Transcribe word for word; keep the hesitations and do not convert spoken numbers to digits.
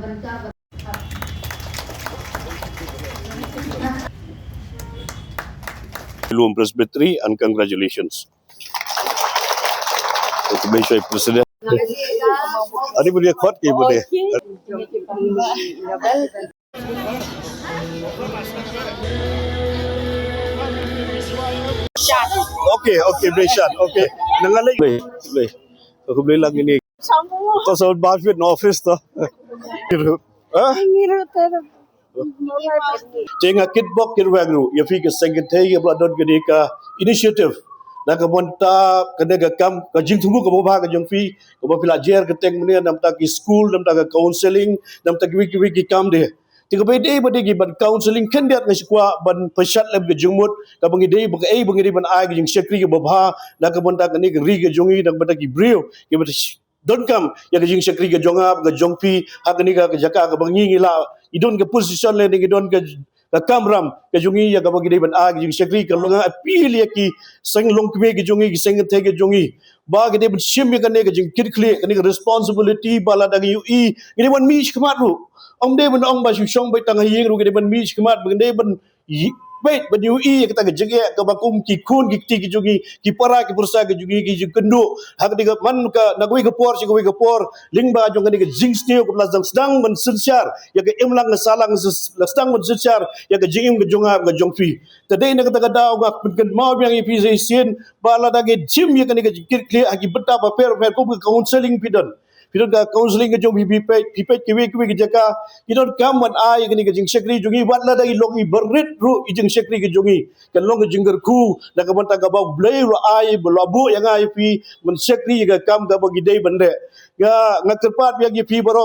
Lum Presbytery and congratulations. President. Ani boleh khot ke boleh. Okay, okay, Breshan, okay. Nangalei. Boleh, boleh. Aku boleh lang ini. Kau sama Buffett no office tu. Hah? Te nga kitbok kitweng ruh ïa phi ka seng kynthei ïa ba la don kane ka initiative na ka bynta kane ka kam ka jingthmu kaba bha ka jong phi kaba phi la jer kyrteng mynne namta ki school namta ka counseling namta kiwei kiwei ki kam de. Te kaba dei ba dei ki ban counseling khyndiat nga shu kwah ban pynshad lem ka jingmut kaba ngi dei ba kaei ba ngi dei ban ai ka jingshakri kaba bha na ka bynta kane ka ri ka jong ngi na ka bynta ki briew kiba donkam ïa ka jingshakri ka jong nga ka jong phi ha kane ka jaka kaba ngi ngi la i don ka position lane ngi don ka ka kamram ka jong ngi ïa kaba ngi dei ban ai ka jingshakri ka long nga appeal ïa ki seng longkmie ka jong ngi ki seng kynthei ka jong ngi ba ngi dei ban shim ïa kane ka jingkitkhlieh kane ka responsibility ba lada ngi ïohi ngi dei ban mih shakhmat ruh. Ym dei ban ong ba shu shong beit tang ha ïing ruh ngi dei ban mih shakhmat ba ngi dei ban peit ban ïohi ïa kata ka jingeh kaba kum ki khun ki kti ki jong ngi ki para ki pyrsa ki jong ngi ki jingkynduh ha kane ka man ka na kawei ka por sha kawei ka por lyngba jong kane ka jingsniew kaba la dang sdang ban synshar ïa ka imlang ka sahlang la sdang ban synshar ïa ka jingim ka jong nga ka jong phi. Te dei na kata ka daw nga pynkynmaw biang ïa phi sa shisien ba lada ngi shim ïa kane ka jingkitkhlieh ha ki bynta bapher bapher kum ka counseling phi don phi don ka counseling ka jong phi phi peit phi peit kiwei kiwei ki jaka ki donkam ban ai kane ka jingshakri jong ngi wat lada ngi long ngi barit ruh i jingshakri ka jong ngi kan long ka jingkyrkhu na ka bynta kaba U Blei ruh ai ba la buh ïa nga ïa phi ban shakri ïa ka kam kaba ngi dei ban leh. Nga nga kyrpad biang ïa phi baroh